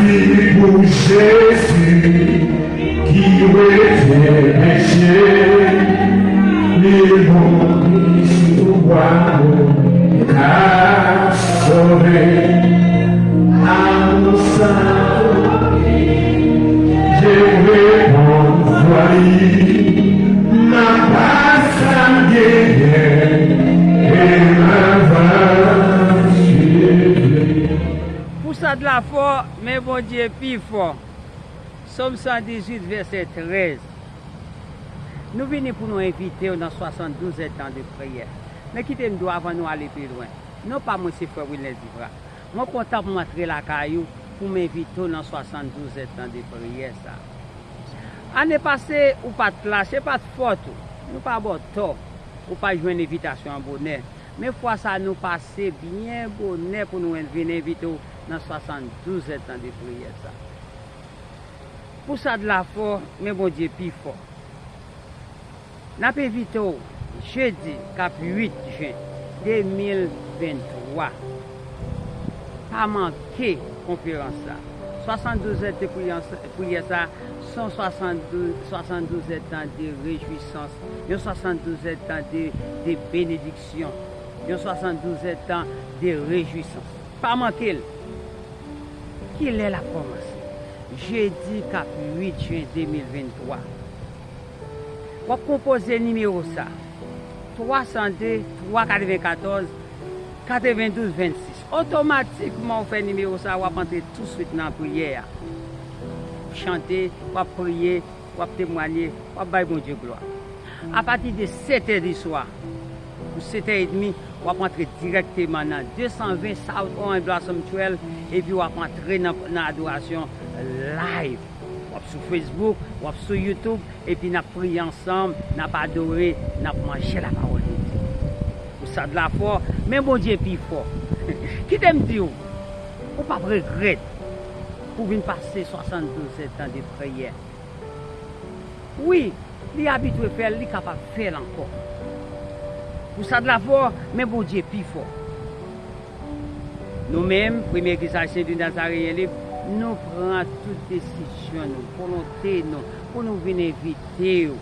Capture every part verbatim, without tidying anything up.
Pou Jezi ki rete peche, li mouri sou bwa ka sove. Amou sa, je reponn vwa li, m ap bay sa m genyen, e m ap suiv li. Pou sa de la fò, men Bondye pi fò. Sòm san dizuit, vèsè trèz. Nou vini pou nou envite w nan swasanndouz èdtan de priyè. Men kite m di w, avan nou ale pi lwen, non pa mwen se frè Wilner Divra. Mwen kontan pou m antre lakay ou, pou m envite w nan swasanndouz èdtan de priyè sa. Ane pase, ou pa t la, se pa t fòt ou. Nou pa ba w tò. Ou pa jwenn envitasyon an bonè. Men fwa sa, nou pase byen bonè pou nou vin envite w nan swasanndouz èdtan de priyè sa. Pou sa de la fò, men Bondye pi fò. N ap envite w jedi k ap uit jen de mil venntwa. Pa manke konferans sa. Swasanndouz èdtan de priyè, priyè sa, se yon swasanndouz, swasanndouz èdtan de rejwisans, yon swasanndouz èdtan de, de benediksyon, yon swasanndouz èdtan de rejwisans. Pa manke l. Kilè l ap kòmanse? Jedi k ap uit jen de mil venntwa. W ap konpoze nimewo sa, twa san de, twa katrevenkatòz, katrevendouz vennsis. Otomatikman, ou fè nimewo sa, w ap antre touswit nan priyè a. W ap chante, w ap priye, w ap temwanye, w ap bay Bondye glwa. Apati de sèt è di swa pou sèt è edmi, w ap antre dirèkteman nan de san ven South Orange Blossom Trail, epi w ap antre nan, nan adorasyon live. W ap sou Facebook, w ap sou YouTube, epi n ap priye ansanm, n ap adore, n ap manje lapawòl de Dye. Pou sa de la fò, men Bondye pi fò. Kite m di w, ou p ap regrèt pou w vin pase swasanndouz èdtan de priyè. Wi, li abitye fè l, li kapab fè l ankò. Pou sa de la fò, men Bondye pi fò. Nou menm, Premye Egliz Ayisyen di Nazareyen Lib, nou pran tout desizyon nou, volonte nou, pou nou vin envite w.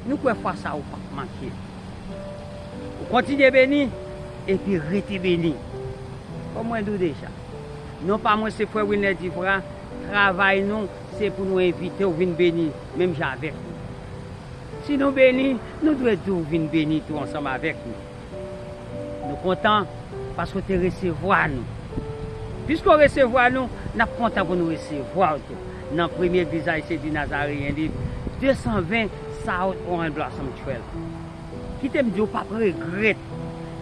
Nou kwè fwa sa a ou p ap manke. Ou kontinye beni, epi rete beni. Kòm mwen di w deja, non pa mwen se frè Wilner Divra, travay nou se pou nou envite w vin beni menm jan avèk nou. Si nou beni, nou dwe di w vin beni tou ansanm avèk nou. Nou kontan paske w te resevwa nou. Piske w resevwa nou, n ap kontan pou nou resevwa w tou nan Premye Egliz Ayisyen di Nazareyen Lib, de san ven South Orange Blossom Trail. Kite m di w, w p ap regrèt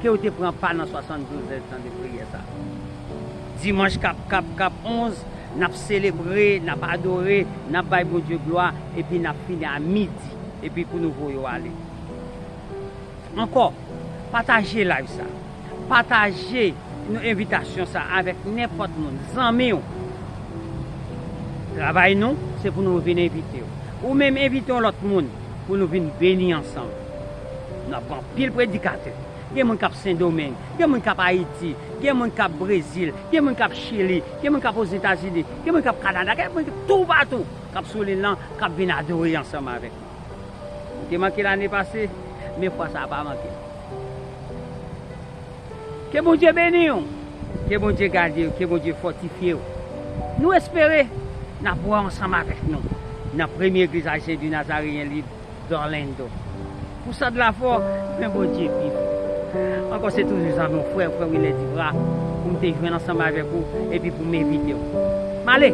ke w te pran pa nan swasanndouz èdtan de priyè sa. Dimanch k ap, k ap, k ap onz, n ap selebre, n ap adore, n ap bay Bondye glwa, epi n ap fini a midi, epi pou nou voye w ale. Ankò, pataje live sa. Pataje nou envitasyon sa avèk nenpòt moun, zanmi w. Travay nou, se pou nou vin envite w. Ou menm envite yon lòt moun pou nou vin beni ansanm. Nou ap gen anpil predikatè. Gen moun k ap Sendomeng, gen moun k ap Ayiti, gen moun k ap Brezil, gen moun k ap Chili, gen moun k ap Ozetazini, gen moun k ap Kanada, gen moun k toupatou k ap sou liy lan, k ap vin adore ansanm avèk nou. Ou te manke l ane pase, men fwa sa a pa manke. Ke Bondye beni w, ke Bondye gade w, ke Bondye fòtifye w. Nou espere n ap wè w ansanm avèk nou nan Premye Egliz Ayisyen di Nazareyen Lib d Orlando. Pou sa de la fò, men Bondye pi fò. Ankò, se toujou zanmi w, frè, frè Wilner Divra, pou m te jwenn ansanm avèk ou, epi pou m envite w. M ale!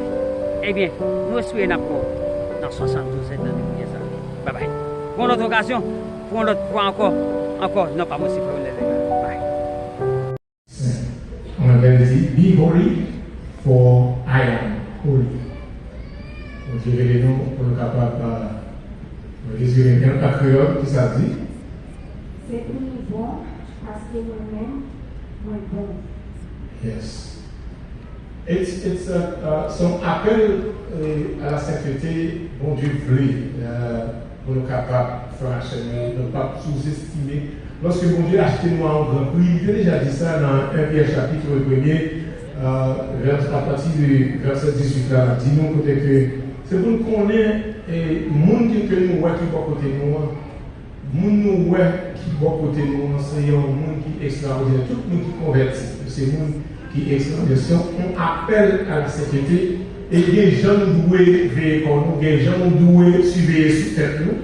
Ebyen, nou espere n ap wè w nan swasanndouz èdtan de priyè sa. Babay. Pou yon lòt okazyon, pou yon lòt fwa ankò, ankò, non pa mwen se frè Wilner Divra. Babay. An anglè, li di, "Be holy, for I am holy." Bondye rele nou pou nou kapab, euh, nou dezire menm an kreyòl, ki sa l di? Se pou nou bon, paske mwen menm, mwen bon. Yes. It's, it's a, uh, se yon apèl, euh, a la senteté, Bondye vle, euh, pou nou kapab fè mache, men nou p ap souzestime. Lòske Bondye achte nou a yon gran pri, li te deja di sa nan en Pyè chapit premye, Vèsè, apati de vèsè dizuit la, l ap di nou kote ke se pou n konnen, e, moun ki, ke nou wè ki bò kote nou an, moun nou wè ki bò kote nou an, se yon moun ki ekstraòdinè. Tout moun ki konvèti, se moun ki ekstraòdinè. Se yon apèl a la sentete. E gen jan nou dwe veye kò nou, gen jan nou dwe siveye sou tèt nou.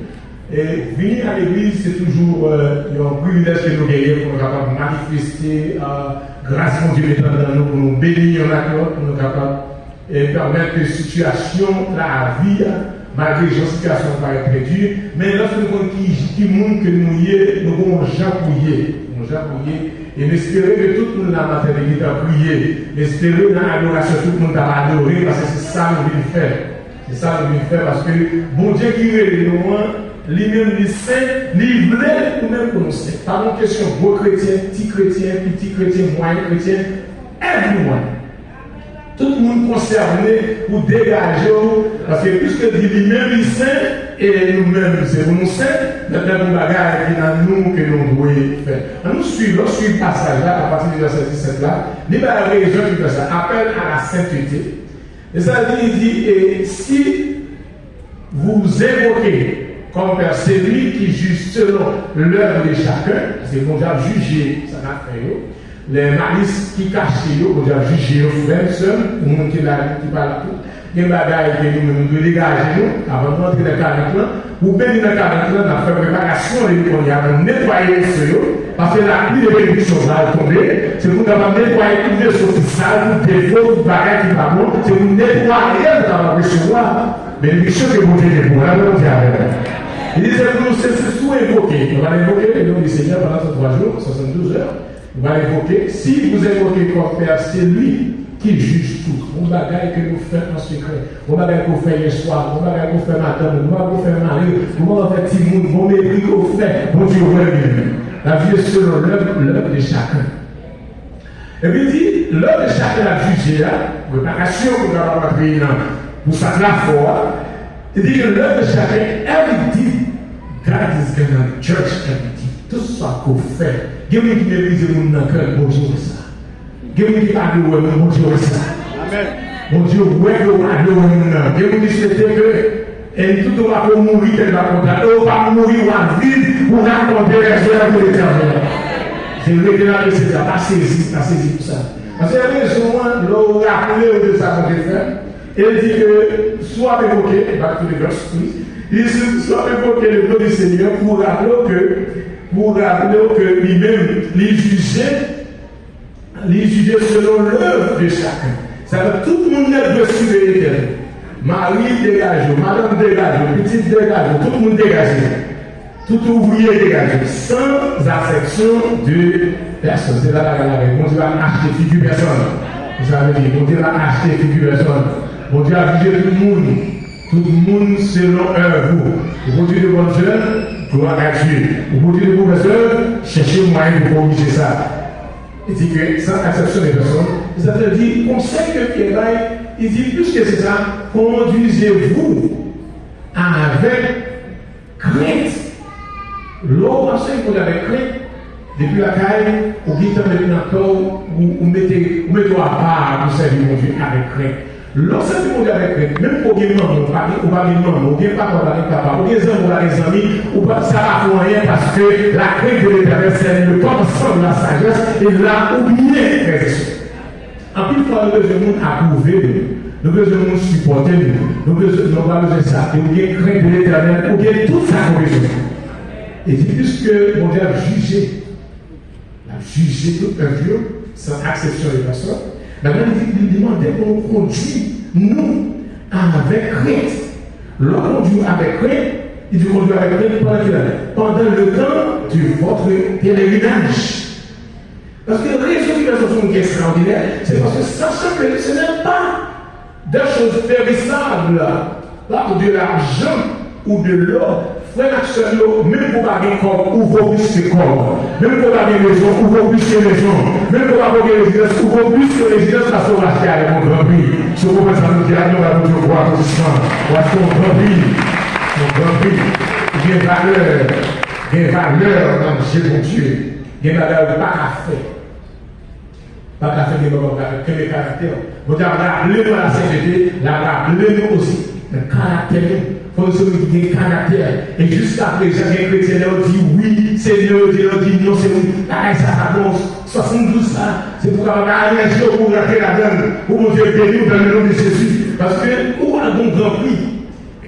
E vini a legliz, se toujou, e, yon privilèj ke nou genyen pou nou kapab manifeste, e, gras Bondye mete anndan nou, pou nou beni youn ak lòt, pou nou kapab, e, pèmèt ke sitiyasyon lavi a, malgre jan sitiyasyon an parèt trè di, men lòske nou konn ki, ki moun ke nou ye, nou gen yon jan pou ye, yon jan pou ye. E m espere ke tout moun la maten an ki t ap priye, m espere nan adorasyon tout moun t ap adore, paske se sa nou vin fè. Se sa nou vin fè, paske Bondye ki rele nou an, li menm li sen, li vle ou menm pou nou sen. Pa gen kesyon gwo kretyen, ti kretyen, piti kretyen, mwayen kretyen, everyone. Tout moun konsène pou degaje w, paske piske li di li menm li sen, e nou menm se pou nou sen, men gen yon bagay ki nan nou ke nou dwe fè. Ann nou swiv, lè w swiv pasaj la, apati de vèsè disèt la, li bay rezon ki fè sa. Apèl a la sentete. E sa di, li di, e si vous invoquez comme Père celui qui juge selon l'œuvre de chacun, se Bondye ap jije sa n ap fè yo. Lè malis ki kache yo, Bondye ap jije yo, frè m, sè m, pou moun ki la, ki pa la tou. Gen bagay ke nou menm nou dwe degaje nou, avan nou antre nan karant lan. Ou beni nan karant lan, n ap fè preparasyon li kounye a, pou netwaye veso yo, paske lapli de benediksyon pral tonbe, se pou n kapab netwaye tout veso ki sal, tout defo, tout bagay ki pa bon, se pou netwaye l kapab resevwa benediksyon ke Bondye gen pou nou. Bondye avè nou. Li di, se pou nou, se, se si w envoke, nou va envoke le nom du Seigneur pendant ces trois jours, soixante-douze heures. Ou va envoke, si vous invoquez comme Père celui qui juge tout, yon bagay ke nou fè an sekrè, yon bagay ke w fè yèswa, yon bagay ke w fè madanm ou, yon bagay ke w fè mari w, yon bagay w fè timoun, yon mepri ke w fè, Bondye wè li menm. L ap jije selon l'œuvre, l'œuvre de chacun. Epi di, l'œuvre de chacun l ap jije a, preparasyon pou kapab antre nan, pou sa k la fò a, li di ke l'œuvre de chacun, every deed, God is gonna judge every deed. Tout sa ke w fè, gen moun ki meprize moun nan kè, Bondye wè sa. Gen moun ki pa vle wè moun, Bondye wè sa. Amèn. Bondye wè ke w pa vle wè moun nan. Gen moun ki swete ke, e, tout ou pa pou mouri tèlman kontan. E w pa mouri, w ap viv pou rakonte lèzèv de Letènèl. Se rete nan mesye sa, pa sezi, pa sezi pou sa. Paske rezon an, lè w raple w de sa Bondye fè, e l di ke si w ap envoke, back to the verse, please. Li di, si w ap envoke le nom du Seigneur, pou raple w ke, pou raple w ke li menm, li jije, li jije selon l'œuvre de chacun. Sa vle di tout moun nèt dwe siveye tèt ou. Mari degaje w, madanm degaje w, pitit degaje w, tout moun degaje. Tout ouvriye degaje w. Sans exception de personne. Se la bagay la, Bondye pa achte figi pèsonn. Sa vle di, Bondye pa achte figi pèsonn. Bondye ap jije tout moun. Tout moun selon èv ou. Ou pwodui de bonnes œuvres, gloire à Dieu. Ou pwodui de mauvaises œuvres, chèche mwayen pou korije sa. Li di ke sans exception de personne, sa vle di, konsèy ke Pyè bay, li di, puiske se sa, conduisez-vous avec crainte. Lè w ap sèvi Bondye avèk krent, depi lakay, ou gentan met nan kè w, ou, ou mete, ou mete w apa pou sèvi Bondye avèk krent. Lè w sèvi Bondye avèk krent, menm ke w gen manman, ou pa gen, ou pa gen manman, ou gen papa, ou pa gen papa, ou gen zanmi, ou pa gen zanmi, ou pa, sa pa fè w anyen, paske la crainte de l'Éternel, c'est le commencement de la sagesse, e la ou byen, frè e sè. Anpil fwa, nou bezwen moun apwouve nou. Nou bezwen moun sipòte nou. Nou bezwen, nou pa bezwen sa. E ou gen krent de Letènèl, ou gen tout sa ke w bezwen. E di, piske Bondye ap jije, l ap jije tout èv yo, sans exception de personne, men li, li, li mande pou nou kondui nou avèk krent. Lè w kondui avèk krent, li di kondui avèk krent pandan ki lane? Pendant le temps de votre pèlerinaj. Paske rezon ki fè sa se yon moun ki ekstraòdinè, se paske sachant que ce n'est pas des choses périssables, pas de l'argent ou de l'or, frè m ak sè m yo, menm ke w pa gen kòb, ou vo plis ke kòb. Menm ke w pa gen mezon, ou vo plis ke mezon. Menm ke w pa gen rezidans, ou vo plis ke rezidans paske w achte avèk yon gran pri. Si w konprann sa m di a, nou ba Bondye glwa pou sa. W achte yon gran pri. Yon gran pri. Ou gen valè. Gen valè nan je Bondye. Gen bagay ou pa ka fè. Pa ka fè gen bagay, pa ka fè kenbe karaktè. Bondye ap raple nou a la sentete, l ap raple nou osi nan karaktè nou. Fò nou se moun ki gen karaktè. E jiskaprezan, gen kretyen, lè yo di wi, Senyè, yo di, lè yo di non, se wi. Bagay sa pa bon. Swasanndouz sa, se pou w kapab arange w pou w rantre ladan l, pou Bondye beni w dans le nom de Jésus. Paske ou al gen yon gran pri.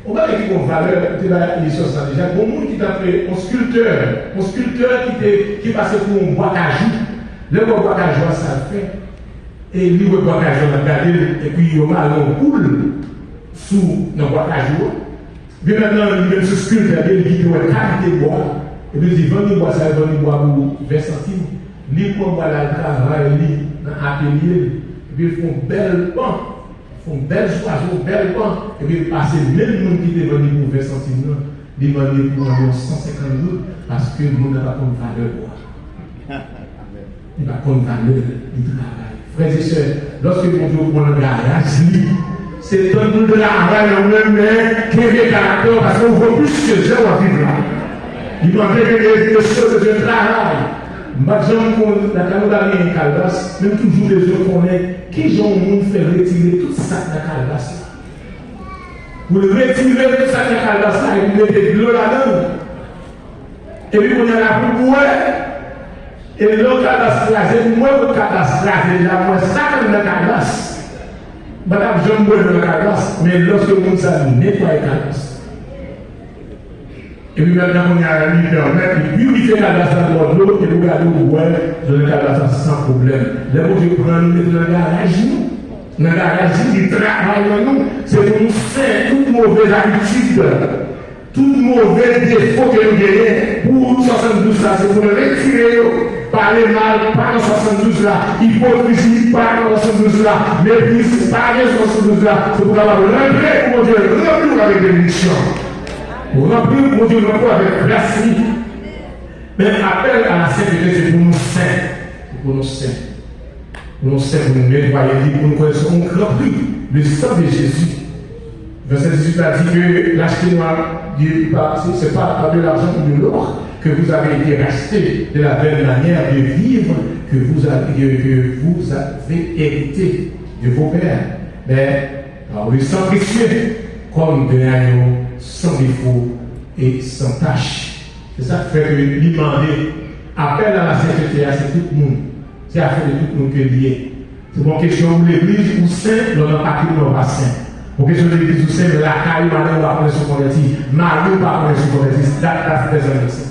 Yon bagay ki gon valè, m te bay ilisyon sa deja. Gon moun ki t ap fè yon skiltè, yon skiltè ki te, ki pase pou yon bwa kajou. Lè l wè bwa kajou a, sa l fè? E li wè bwa kajou a, l ap gade l, epi yo mare yon boul sou, nan bwa kajou a. Epi mentnan, li menm se skiltè, li kite wè kalite bwa. Epi li di, vann li bwa sa, vann li bwa pou ven santim. Li pran bwa la, l travay li nan atelye l. Epi l fè yon bèl ban. Fè yon bèl swazo, yon bèl ban, epi l pase menm moun ki te vann li pou ven santim nan, li vann li pou anviwon san senkant goud, paske moun nan pa konn valè bwa. Li pa konn valè li travay. Frè e sè, lòske Bondye pran nan garaj li, se tann pou l travay nan menm, men kenbe karaktè w, paske ou vo plis ke zè w ap viv la. Li mande ke mesye bezwen travay. M pa t janm konn, lakay nou ta gen kalbas, men m toujou bezwen konnen kijan yon moun fè retire tout sa k nan kalbas la. Pou l retire tout sa k nan kalbas la, epi mete dlo ladan l. Epi kounye a la pou l bwè. E lè yon kalbas kraze, pou mwen, pou kalbas kraze, deja mwen, sa k anndan kalbas. M pa t ap janm bwè dlo nan kalbas, men lòske moun sa netwaye kalbas. Epi mentnan kounye a, li pèmèt li pirifye kalbas la twò dlo, epi w gade w bwè dlo nan kalbas la san pwoblèm. Lè Bondye pran nou, mete nan garaj nou, nan garaj li, li travay nan nou, se pou nou sen tout move abitid, tout move defo ke nou genyen. Pou swasanndouz sa, se pou nou retire yo. Pale mal pa nan swasanndouz la, ipokrizi pa nan swasanndouz la, mepris pa nan swasanndouz la. Se pou w kapab rantre pou Bondye ranpli w avèk benediksyon. Ranpli, Bondye ranpli w avèk gras li. Men apèl a la sentete, se pou nou sen. Se pou nou sen. Pou nou sen, pou nou netwaye li, pou nou konnen se yon gran pri, le sang de Jésus. Vèsè dizuit la di ke lachte nou a, se pa, se pa par de l'argent ou de l'or que vous avez été rachetés de la vaine manière de vivre que vous avez, que, que vous avez hérité de vos pères, mais par le sang précieux, comme d'un agneau sans défaut et sans tache. Se sa k fè ke li mande, apèl a la sentete a, se tout moun. Se afè de tout moun ke li ye. Se pa yon kesyon ou legliz ou sen, lè w nan pati w nan w pa sen. Yon kesyon legliz ou sen, men lakay ou, madanm ou pa konnen si w konvèti, mari w pa konnen si w konvèti, that, that doesn't make sense.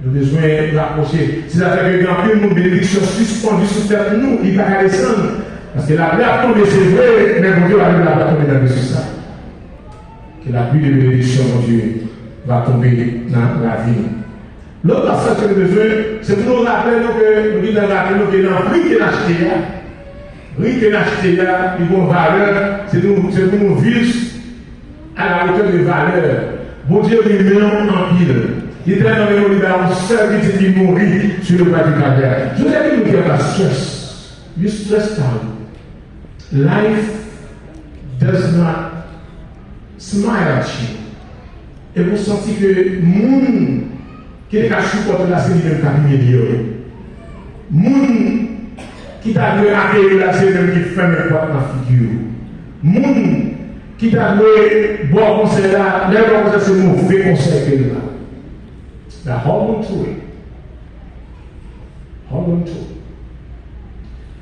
Nou bezwen rapwoche. Se sa k fè ke gen anpil moun, benediksyon sispann sou tèt nou, li pa ka desann. Paske lapli ap tonbe, se vre, men Bondye pa vle lapli ap tonbe nan legliz sa. Que la pluie de bénédiction, Bondye, va tonbe nan lavi nou. Lòt pasaj ke nou bezwen, se pou nou raple nou ke, nou gentan raple nou ke nan pri ke n achte a, pri ke n achte a, li gon valè, se nou, se pou nou viv à la hauteur de valè. Bondye renmen w anpil. Li tèlman renmen w, li bay yon sèl pitit li mouri sur le bois du calvaire. Jodi a, ki moun ki anba stress? You stressed out. Life does not smile at you. Epi w santi ke moun ki te ka sipòte w la, se li menm k ap imilye w. Moun ki ta dwe akeyi w la, se li menm ki fèmen pòt nan figi w. Moun ki ta dwe ba w konsèy la, lè l ba w konsèy, se move konsèy ke l ba w. Now hold on to it. Hold on to it.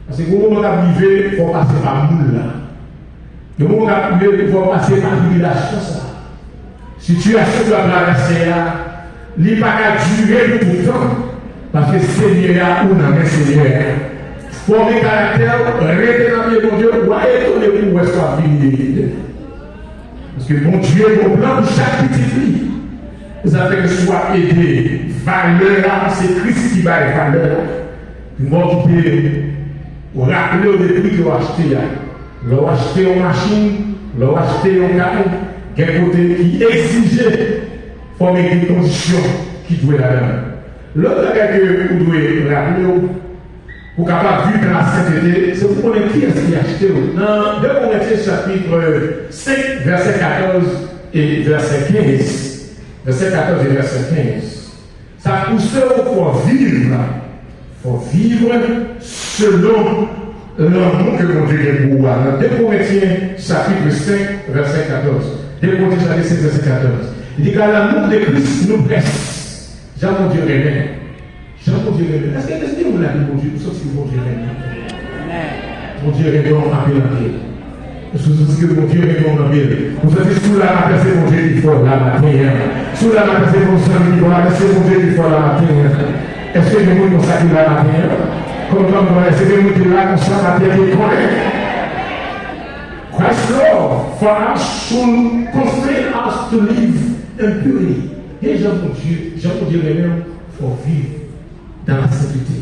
Paske gen yon moman k ap rive, fò w pase pa moul la. Gen yon moman k ap rive, fò w pase pa tribilasyon sa a. Sitiyasyon ke w ap travèse a, li pa ka dire pou toutan. Paske Senyè a, ou nan men Senyè a. Fòme karaktè w, rete nan pye Bondye, w a etone pou w wè sa w ap vini demen. Paske Bondye gen yon plan pou chak pitit li. E sa fè ke si w ap ede, valè a, se Kris ki bay valè a. Mwen kite w raple w de pri ke w achte a. Lè w achte yon machin, lè w achte yon kay, gen kote ki egzije fò w mete kondisyon ki dwe ladan l. Lòt bagay ke ou dwe raple w, pou w kapab viv nan lasentete, se pou konnen kiyès ki achte w. Nan de Korentyen chapit senk, vèsè katòz e vèsè kenz. Vèsè katòz e vèsè kenz. Sa pouse w pou w viv, Viv selon lanmou ke Bondye gen pou ou a. Nan de Korentyen, chapit senk, vèsè katòz. De Korentyen, chapit senk, vèsè katòz. Li di, car l'amour de Christ nous presse. Jan Bondye renmen. Jan Bondye renmen. Èske, èske gen moun la ki Bondye, ou santi Bondye renmen? Bondye renmen w anpil, anpil. Èske w santi ke Bondye renmen w anpil? Ou santi si w la maten, se Bondye ki fè w la maten an. Si w la maten, se yon zanmi ki fè w la, se Bondye ki fè w la maten an. Èske gen moun konsa ki la maten an? Kòm, kòm, kòm, èske gen moun ki la konsa maten an ki konnen? Christ's love for us should constrain us to live in purity. Gen jan Bondye, jan Bondye renmen w, fò w viv dans la sainteté.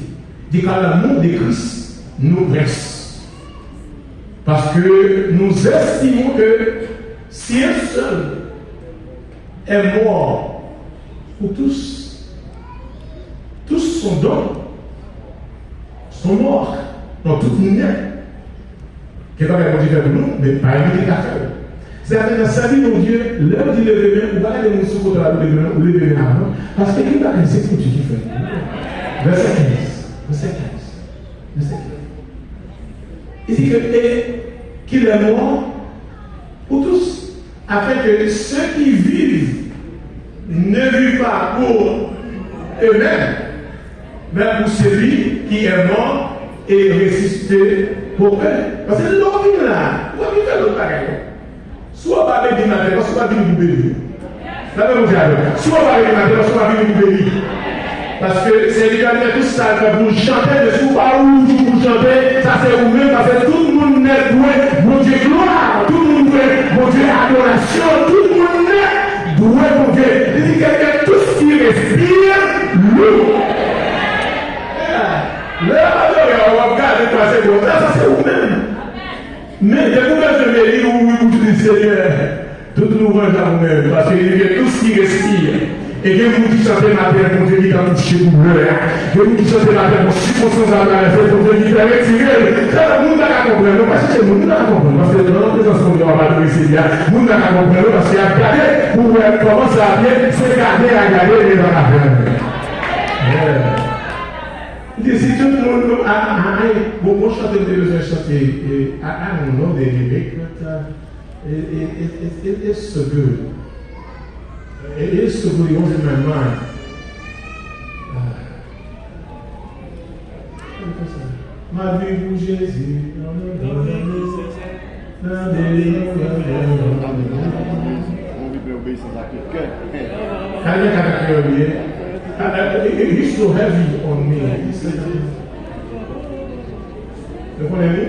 Di, car l'amour de Christ nous presse. Parce que nous estimons que si un seul est mort pour tous, tous sont donc, sont morts. Donc tout moun nèt. Gen bagay Bondye fè pou nou, men pa envite l ka fè l. Sètadi nan sèvi Bondye, lè yo di leve men, ou pa gade moun sou kote la pou leve men, ou leve men avan. Paske gen bagay se Bondye ki fè l. Vèsè kenz. Vèsè kenz. Vèsè kenz. Il dit que, et qu'il est mort pour tous, afin que ceux qui vivent ne vivent pas pour eux-mêmes, mais pour celui qui est mort et ressuscité pour eux. Paske lè w vin la, ou pa vin fè lòt bagay non. Si w pa beni maten, paske w pa vini pou beni. Sa vle Bondye avè w. Si w pa beni maten, paske w pa vini pou beni. Paske sèvitè a di, men tout sa l fè pou chante, men si w pa woujou pou chante, sa se ou menm, paske tout moun nèt dwe Bondye glwa, tout moun dwe Bondye adorasyon, tout moun nèt dwe Bondye. Li di, que tout ce qui respire loue. Lè y ap adore a, w ap gade pase bò, sa, sa se ou menm. Men, depi w bezwen beni, ou, ou, ou di, Senyè, tout louwanj la pou mwen, paske li gen tout ce qui respire. E gen moun ki chante maten, Bondye ki ta touche doulè a. Gen moun ki chante maten, bon, sikonstans la travèse, Bondye ki fè retire l. Sa, moun pa ka konprann, non, pa chèche moun, moun pa ka konprann, paske nan prezans Bondye w ap adore Senyè a, moun pa ka konprann, non, paske y ap gade pou wè kòman sa ap ye, se gade a gade, men pa ka fè anyen. Yeah. Li di, si tout moun nou, a, a, a, bon, bon, chante m te bezwen chante, e, I, I don't know the lyric, but, uh, it, it, it, it, it, it's so good. It, it's so good, it was in my mind. Ah. Ma vie pour Jésus. Non, non, non, non, non. Alelouya. Mwen vin fè obeysans ak tout kè. Gade men kaka kreyòl li ye. Ah, ah, it, it, it's so heavy on me. It's so heavy. Yo konnen li?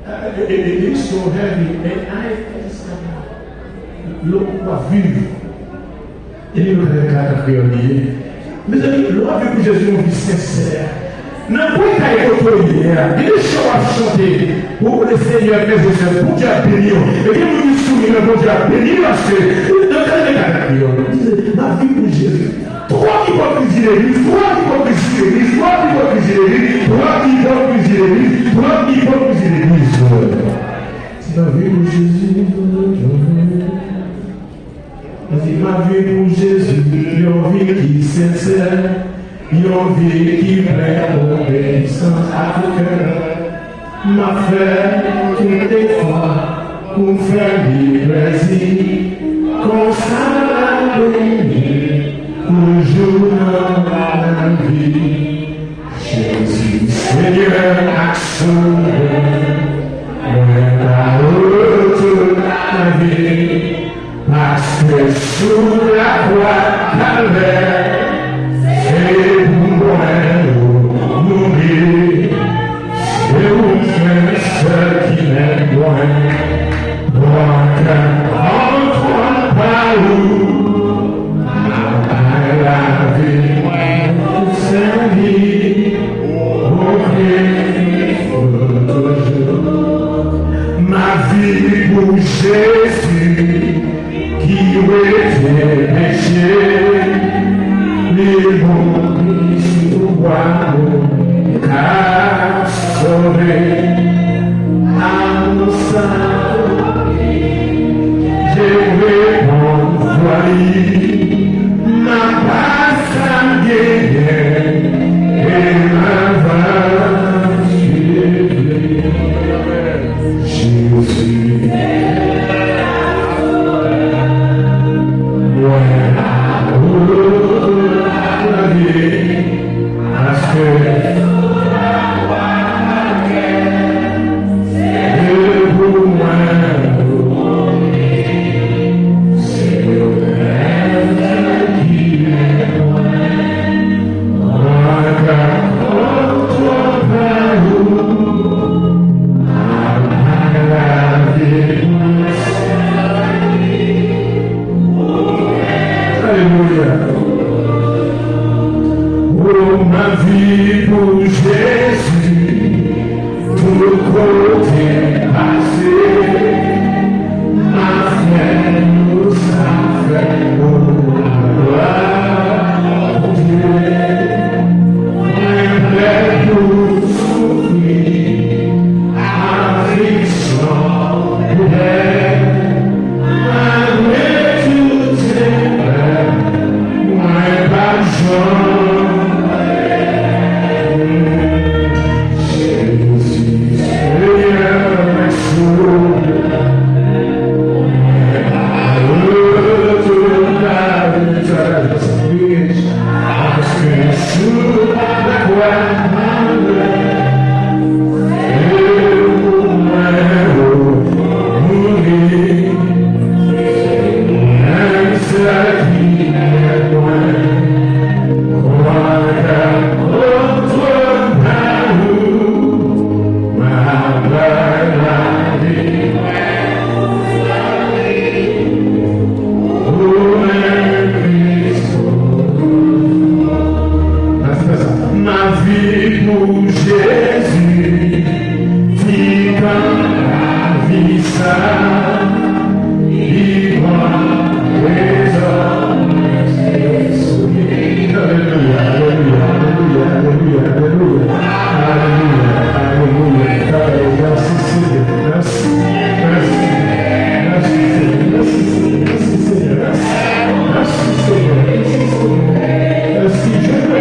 Ah, it, it, it, it's so heavy. And I, lè w ap viv. E li menm kaka kreyòl li ye. Mezanmi, lè w ap viv pou Jezi, yon vi sensè. Nan pwen kay kote w ye a, gen de chan w ap chante pou Lesenyè, frè e sè, Bondye ap beni w. E gen moun ki souri, men Bondye ap beni l, paske nan tande kaka kreyòl, li di, m ap viv pou Jezi. Twòp ipokrizi legliz, twòp ipokrizi legliz, twòp ipokrizi legliz, twòp ipokrizi legliz, twòp ipokrizi legliz. Si m ap viv pou Jezi, Mwen di, m ap viv pou Jezi, yon vi ki sensè, yon vi ki plen obeyisans ak kè. M ap fè tout efò pou m fè li plezi, konsa m ap beni toujou nan lavi. Jezi, Senyè ak Sovè, mwen ba ou tout lavi, paske sou lakwa Kalvè, se pou mwen ou mouri, se ou menm sèl ki renmen mwen. Pran kè m an kont pa ou, m ap bay lavi mwen pou sèvi ou Kris toujou. M ap viv pou Jezi ki rete peche, li mouri sou bwa, mwen ka sove. Amour sans prix, je réponds Lavi pou Jezi, tout kote m pase, m ap fè yon sa fè pou laglwa Bondye. Mwen prè pou soufri, afliksyon, doulè, malgre tout eprèv, mwen p ap janm Jezi, Senyè, mwen sou, mwen pa retounen. Paske sou lakwa, Mavi pou Jezi, ti tan lavi sa, li pran rezon. Alelouya, alelouya, alelouya, alelouya, alelouya. Alelouya, alelouya. Mèsi, Senyè. Mèsi, mèsi, mèsi, Senyè. Mèsi, Senyè. Mèsi, Senyè. Mèsi, mèsi, Senyè. Mèsi, Senyè. Mèsi, Senyè.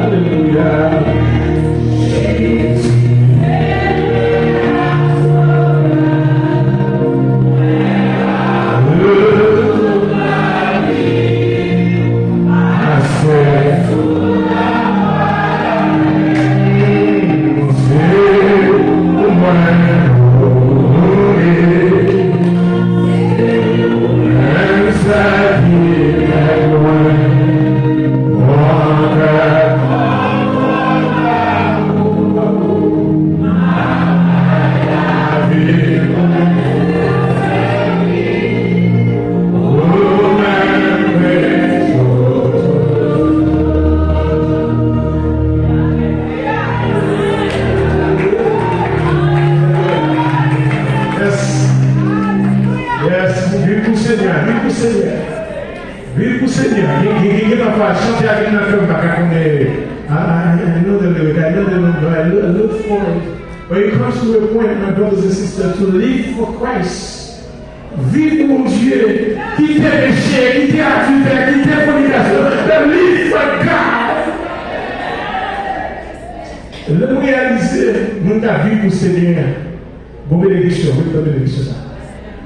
Alelouya. Yes. Yes. Viv pou Senyè. Viv pou Senyè. Viv pou Senyè. Gen, gen, gen, gen pafwa chante a vin nan kè m pa ka konnen. I, I, I know the lyric. I know the number. I look, I look for it. But it comes to a point, my brothers and sisters, to live for Christ. Viv pou Bondye. Kite peche, kite adiltè, kite fònikasyon. But live for God. Lè m reyalize moun k ap viv pou Senyè a, gon benediksyon, wi, gon benediksyon sa.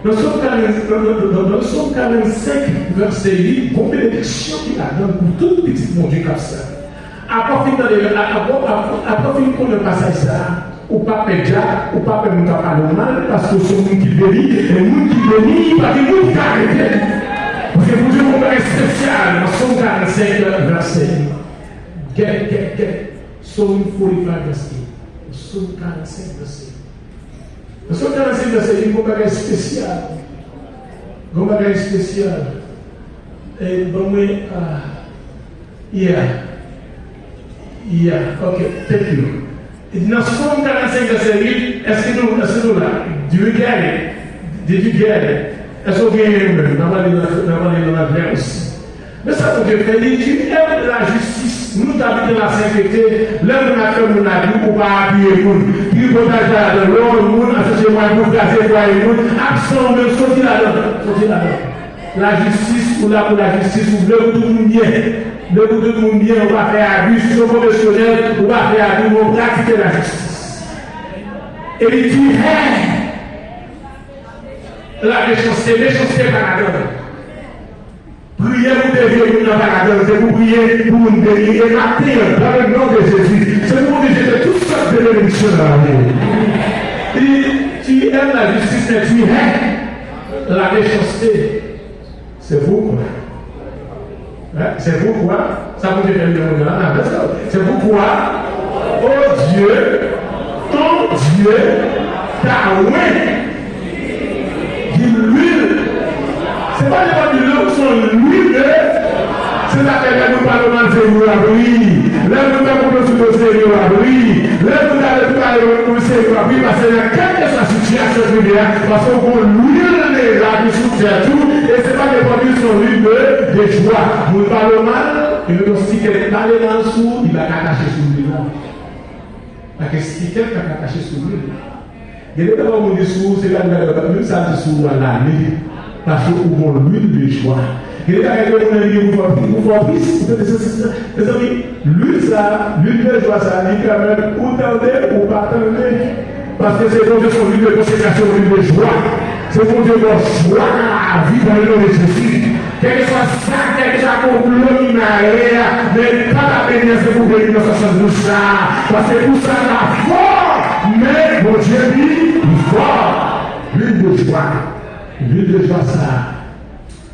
Nan Sòm karant, nan, nan, nan, nan Sòm karannsenk, vèsè uit, gon benediksyon ki ladan l pou tout pitit Bondye k ap sèvi. Apre w fin tande, apre, apre, apre w fin konnen pasaj sa a, ou pa pè djab, ou pa pè moun k ap pale w mal, paske w se yon moun ki beni, e moun ki beni, pa gen moun ki ka arete l. Paske Bondye gon bagay espesyal nan Sòm karannsenk, vèsè uit. Gèt, gèt, gèt. Psalm forty-five verse eight. Psalm karannsenk verse eight. Psalm karannsenk verse eight, gon bagay espesyal. Gon bagay espesyal. E, ban mwen, ah, yeah. Yeah, ok, thank you. Nan Psalm karannsenk verse eight, èske nou, èske nou la? Do you get it? Did you get it? Èske w genyen menm? N a pale nan, n a pale nan anglè osi. Men sa Bondye fè, li di, èm lajistis, nou t abite lasentete, lè moun ap fè moun abyi, ou pa apiye moun. Tripotaj la ladan, lè w wè moun ap chèche mwayen pou kraze fwaye moun, abstan w menm, soti ladan, soti ladan. Lajistis, ou la pou lajistis, ou vle pou tout moun byen. Vle pou tout moun byen, ou pa fè abi, si w se yon pwofesyonèl, ou pa fè abi, men w pratike lajistis. E li di, hè, lamechanste, mechanste pa ladan l. Priyè pou devye moun nan pa ladan l, se pou priye pou moun beni. E maten an, dans le nom de Jésus, se pou Bondye jete tout sòt de benediksyon nan lavi w. Li, tu aimes la justice, mais tu hais la méchanceté. C'est pourquoi. Hein? C'est pourquoi. Sa Bondye fè li nan moun nan, nan vès la. C'est pourquoi, ô Dieu, ton Dieu t'a oint d'une huile. Se pa nenpòt lwil, non, se yon lwil de, Sètadi, lè moun pale w mal, se yo ap ri. Lè moun fè konplo sou dosye, yo ap ri. Lè moun gade tout bagay, yo se yo ap ri. Paske nan kèlkeswa sitiyasyon w rive a, paske w gon lwil deja ki sou tèt ou, e se pa nenpòt lwil, se yon lwil de, de jwa. Moun pale w mal, yo mete yon stikè pale mal sou ou, li pa ka kache sou lwil la. Pa gen stikè k pa ka kache sou lwil la. Gen de tan yon moun di sou ou, se gade gade, menm sa l di sou ou a lale, paske ou gon lwil de jwa. Gen de tan gen de moun ki di ou fò tris, ou fò tris, ou tande se, se, se, mezanmi, lwil sa, lwil de jwa sa, li pèmèt ou tande, ou pa tande. Paske se Bondye, se yon lwil de konsekrasyon, lwil de jwa. Se Bondye ba w jwa nan lavi, dans le nom de Jésus. Kèlkeswa sa, kèlkeswa konplo ki mare a, men pa ta beni an, se pou beni nan swasanndouz sa. Paske pou sa ta fò, men Bondye pi fò. Lwil de jwa. Lwil de jwa sa.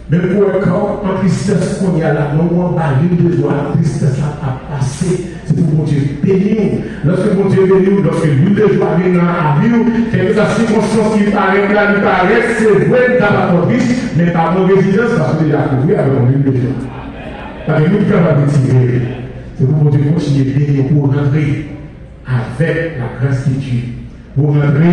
Menm pou wè kò w an tristès kounye a la, non, ou anba lwil de jwa, tristès la ap pase. Se pou Bondye beni w. Lòske Bondye beni w, lòske lwil de jwa vin nan lavi w, kèlkeswa sikonstans ki parèt la, li parèt, se vre, li ta pa twò tris, men pa pran rezijans, paske w deja kouvri avèk yon lwil de jwa. Pa gen moun ki kapab retire l. Se pou Bondye kontinye beni w pou w rantre avèk la gras de Dye. Pou rantre,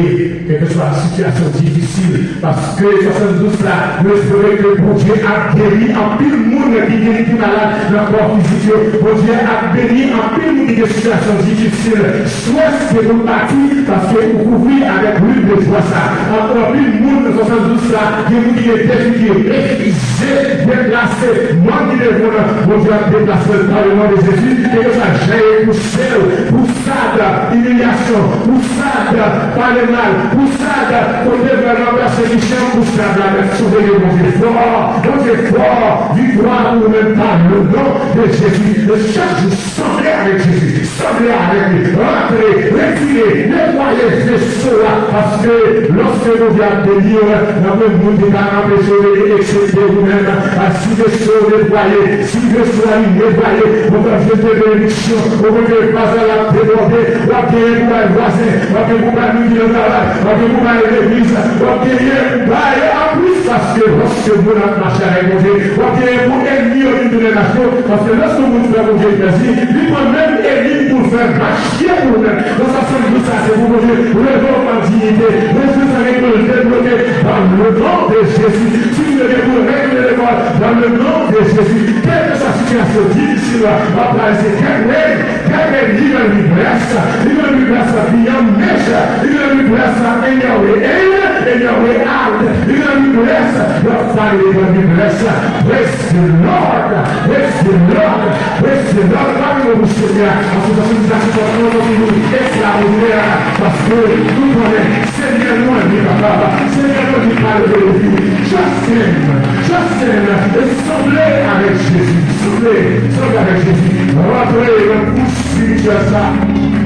kèlkeswa sitiyasyon difisil, paske swasanndouz la, nou espere ke Bondye ap geri anpil moun ki gen, ki malad nan kò fizik yo. Bondye ap beni anpil moun ki gen sitiyasyon difisil. Strès ke pou l pati, paske ou kouvri avèk lwil de jwa sa. Anpil moun nan swasanndouz la, gen moun ki gen defi ki refize deplase. Mòn ki devan w, Bondye ap deplase l dans le nom de Jésus. Kèlkeswa jan e pou sèl, pou sad, imilyasyon, pou sad, pale mal, pou sad, kote vrèman pèsekisyon, pou sad la, mèt sove yo, Bondye fò, Bondye fò, viktwa pou ou menm dans le nom de Jésus. E chak jou, sanble avèk Jezi, sanble avèk li, rantre, retire, netwaye veso a, paske lòske Bondye ap beni w, nan mwen moun ki pa anpeche w beni eksepte ou menm, a si veso netwaye, si veso a li netwaye, ou pral jwenn de benediksyon, ou mete vaz la l ap debòde, w ap genyen pou bay vwazen, w ap gen pou bay moun ki nan travay, w ap gen pou bay legliz, w ap genyen pou bay anplis, paske lòske moun ap mache avèk Bondye, w ap genyen pou ènmi yo vin tounen mache w, paske lòske moun fè Bondye plèzi, li pran menm ènmi pou l fè mache pou l menm. Nan swasanndouz sa, se pou Bondye leve w an diyite, leve sa gen pou l debloke, dans le nom de Jésus. Si w gen pou regle lekòl, dans le nom de Jésus. Kèlkeswa sitiyasyon difisil la, w ap travèse, get ready, get ready, you're gonna be blessed, you're gonna be blessed beyond measure, you're gonna be blessed in your way in, in your way out, you're gonna be blessed, your family gonna be blessed. Praise the Lord, praise the Lord, praise the Lord. Pa gen yon pou Senyè, an se sa, se sa ki fè nou ekstrawòdinè, paske nou konnen Senyè nou an li, papa. Senyè nou an li pale de vi. Just stand, just stand, e sanble avèk Jezi. Sanble, sanble avèk Jezi. Rantre nan kous espirityèl sa.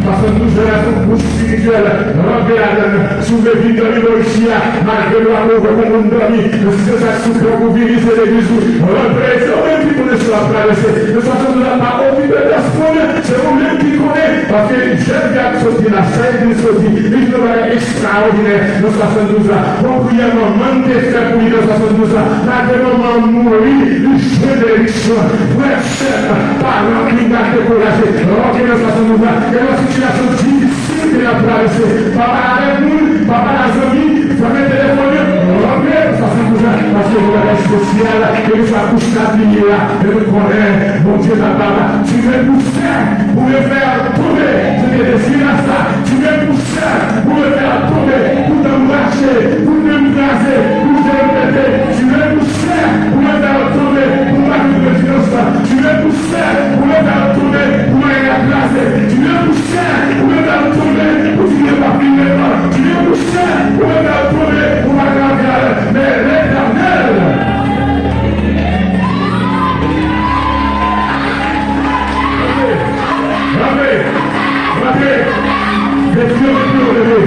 Paske nou jwenn avèk yon kous espirityèl. Rantre ladan l. Si w vle vin dòmi bò isi a, malgre nou ap ouvè pou moun dòmi, men si se sa k sou kè w pou vini, se legliz ou. Rantre, se ou menm ki konnen sa w ap travèse. Men swasanndouz la pa okipe pèsonn, se ou menm ki konnen. Paske jèn fi a k sot di la, sa legliz sot di, li di yon bagay ekstrawòdinè nan swasanndouz la. Bon priyè manman l te fè pou li nan swasanndouz la. Malgre manman an mouri, li jwenn benediksyon. Frè, sè, paran ki ta dekouraje, rantre nan swasanndouz la. Gen yon sitiyasyon difisil ke n ap travèse. Pa pale avèk moun, pa pale a zanmi, fèmen telefòn yo, rantre nan swasanndouz la. Paske gen yon bagay espesyal, kèlkeswa kous la pliye a, men nou konnen Bondye kapab. Tu me poussais pour me faire tomber. C'était décevant ça. Tu me poussais pour me faire tomber, pour t'embrasser, pour m'embrasser, pour te répéter. Tu me poussais pour me faire tomber, pour ma reconnaissance. Tu me poussais pour me faire tomber, pour ma grâce. Tu me poussais pour me faire tomber, pour tu ne pas finir. Tu me poussais pour me faire tomber, pour ma grâce. Mais l'Éternel Rantre! Rantre! Rantre! Depi yo mete yo leve.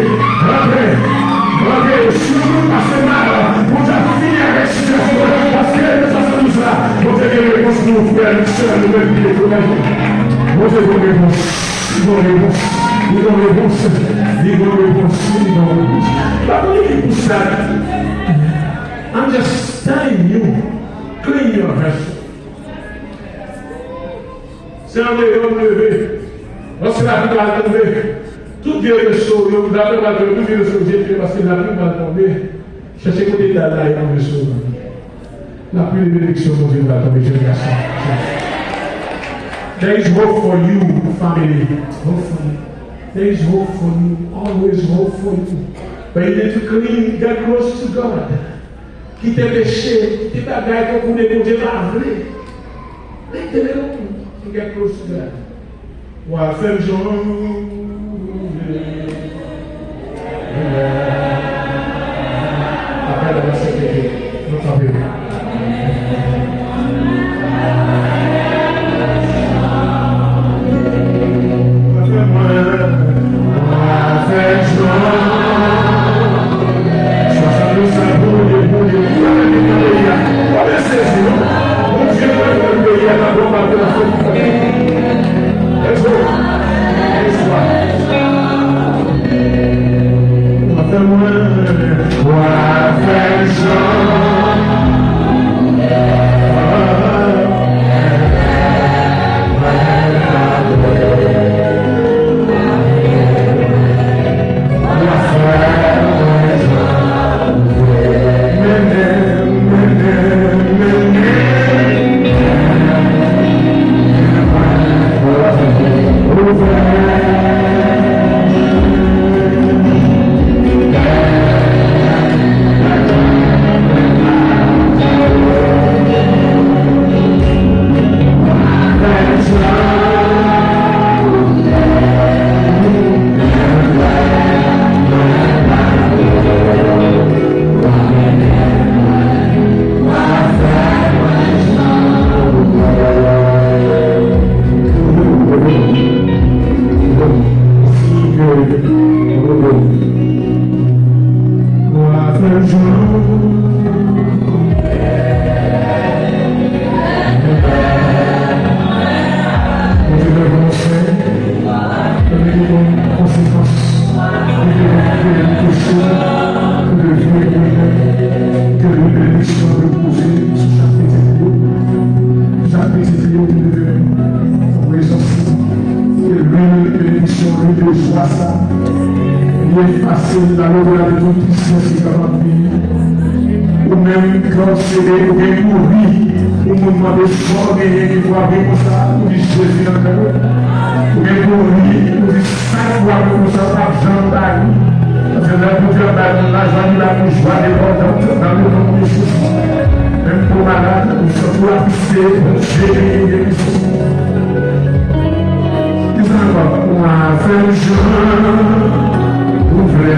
Rantre! Rantre! Si yon moun pase mal, Bondye ap fini avèk sitiyasyon an. Paske nan swasanndouz la, Bondye gen repons pou ou, frè, sè, nou menm ki dekouraje. Bondye gon repons. Li gon repons. Li gon repons. Li gon repons. Li gon repons. Pa konnen ki pou sa. I'm just telling you. Clean your vessel. Se andeyò m leve. Lòske lapli pral tonbe, tout vye veso yo, lapli pral tonbe, tout vye veso yo jetire, paske lapli pral tonbe. Chèche kote dal la ye nan veso w. Lapli de benediksyon Bondye pral tonbe, jèn gason. There is hope for you, family. Hope for you. There is hope for you. Always hope for you. But you need to cling, get close to God. Kite peche, kite bagay ke w konnen Bondye pa vle. Mete l and get close to God. Wa fè m jan ou vle. Apre la, se te nou kanpe. Wa fè mwen, wa fè jan. Swasannde sa pou Bondye, pou Bondye, pou Bondye, pou Bondye, pou Bondye, sezi, non? Bondye, pou Bondye, pou Bondye, Let's go. Let's go. Wa fè mwen, wa fè jan. Mete lè pou nou fè, mete nou konsekans, mete nou kite nou touche, pou devye pou nou, ke benediksyon repoze sou chak pitit li yo, chak pitit li yo ki devye prezans li, ke lwil benediksyon, lwil de jwa sa, li efase, li la lobra de tout tristes ki kapab vini. Ou menm ki ansede, ou gen pou ri, ou moun mande sa w genyen ki frape konsa, ou di Jezi nan kè w. Ou gen pou ri, ou di sa k frape konsa p ap janm bay ou. Paske lè Bondye ap bay moun lajan, li la pou jwa debòdan nan le non de Jezi. Menm pou malad, ou santi w ap pise, Bondye genyen gerizon. Kisa ankò? Wa fè m jan ou vle.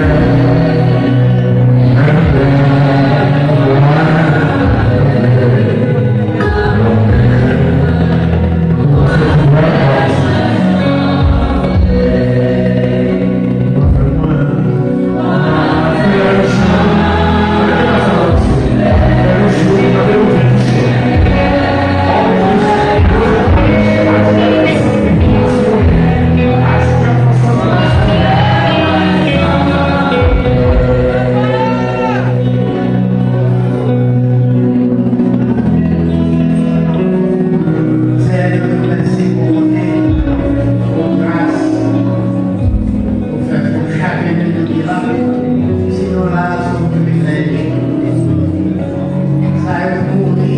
Seyè, nou di w mèsi pou bonte, pou gras, pou fè pou chak enn de nou ki la. Si nou la, se yon privilèj. Sa yo mouri,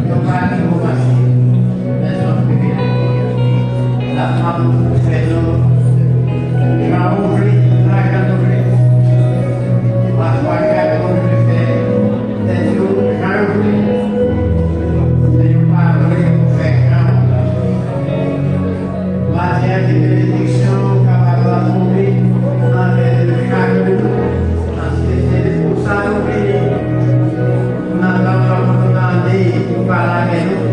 yo pa gen yon pase. Lè zòt reveye, l ap mande pou fè nou jan ou vle, pa jan nou vle. Pafwa, gade nou vle fè tèt yo jan yo vle, men yo pa vle pou fè jan ou vle. Maten an, ke benediksyon kapab tonbe nan tèt de chak moun, paske se pou sa nou vini. Pou n ap kapab tande ou pale avè nou.